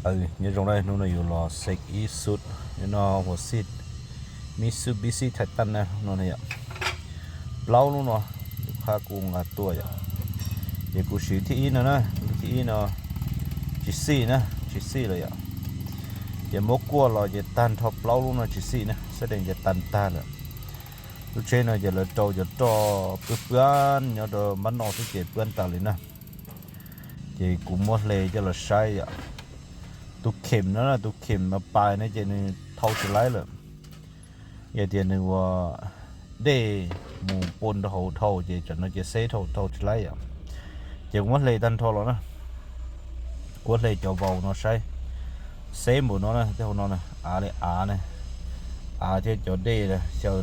Nyob zoo na, hnub no yus los xeem ib xub, hnub no huv xij Mitsubishi Titan na, hnub no yom. Plaub lub no, yus qhab kuj nqa tuaj yom. Ces kuv siv thib ib no na, lub thib ib no tsis xij na, tsis xij lawm yom. Ces muab kuaj los ces tag nrho plaub lub no tsis xij na, xab dees ces tag tag lawm. Lub tsheb no ces lawv rau cov roj pwb pwb nyob rau npab no xwb ces pwb tas li na. Ces kuv muab hle coj los saib yom. Tus khem no, tus khem mas pais no ces nws thau tsis laib lawm. Yog tias nws ua dej mus pun rau hauv dhau ces tsam no ces xeb dhau thau tsis laib yom. Ces kuv muab hle tag nrho los na, kuv hle cov vau no saib, xeb npaum no na, tej hauv no na, av li av na, av thiab cov dej xyaw.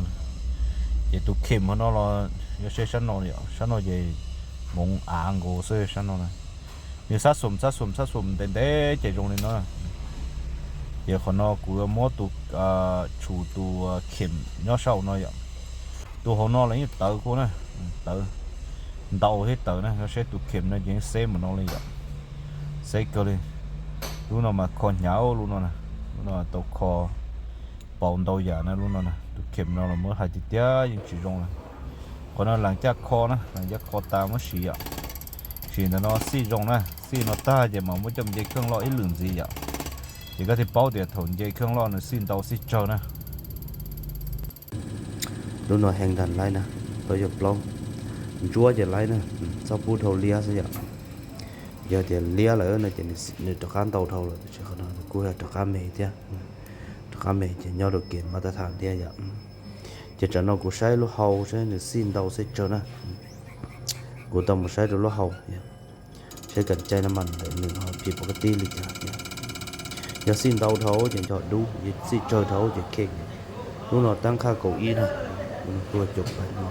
Ces tus khem hauv no los yog seb sab no, sab no ces hmoov av nkaus xwb sab no na. Nws xab xum xab xum xab xum ntev ntev ces zoo li no. Ces qhov no kuv yuav muab tus, tshum tus khem nyob sab hauv no yom. Tus hauv no los yeej tawv kuj na, tawv, ntau thiab tawv na, yog seb tus khem no ces yeej xeb mus no li yom. Xeb kawg li. Lub no mas kho hnyav lub no na, lub no tau kho pauv ntau yam na lub no na, tus khem no los muab hais tiag tiag yeej tsis zoo lawm. Qhov no lam caj kho na, lam caj kho tas muab siv yom. Siv ntawm no xij zoo na, xij no tag ces mam muab coj nce kheej loj ib lwm ntxiv yom. Ces koj thiaj paub tias thaum nce kheej loj nws xij ntau xij tsawg na. Lub no hee ntag laib na, plaub yog plaub, ntsuab ces laib na, txhob pub dhau liab xwb yom. Yog tias liab lawm no ces nws rov qab ntau dhau lawm, tab sis qhov no kuj yog rov qab me thiab, rov qab me ces nyob rau kev mab tab tham thiab yom. Ces tsam no kuv saib lub hau saib nws xij ntau xij tsawg na. Kuv tau mus saib rau lub hau, saib kam caij na mas ntawm nws ho phim pov ka tib li cas. Yog xij ntau dhau ces nco dub, yog xij tsawg dhau ces kheej. Lub no tab qhaj kaum ib na, lub no tuaj caum pais no.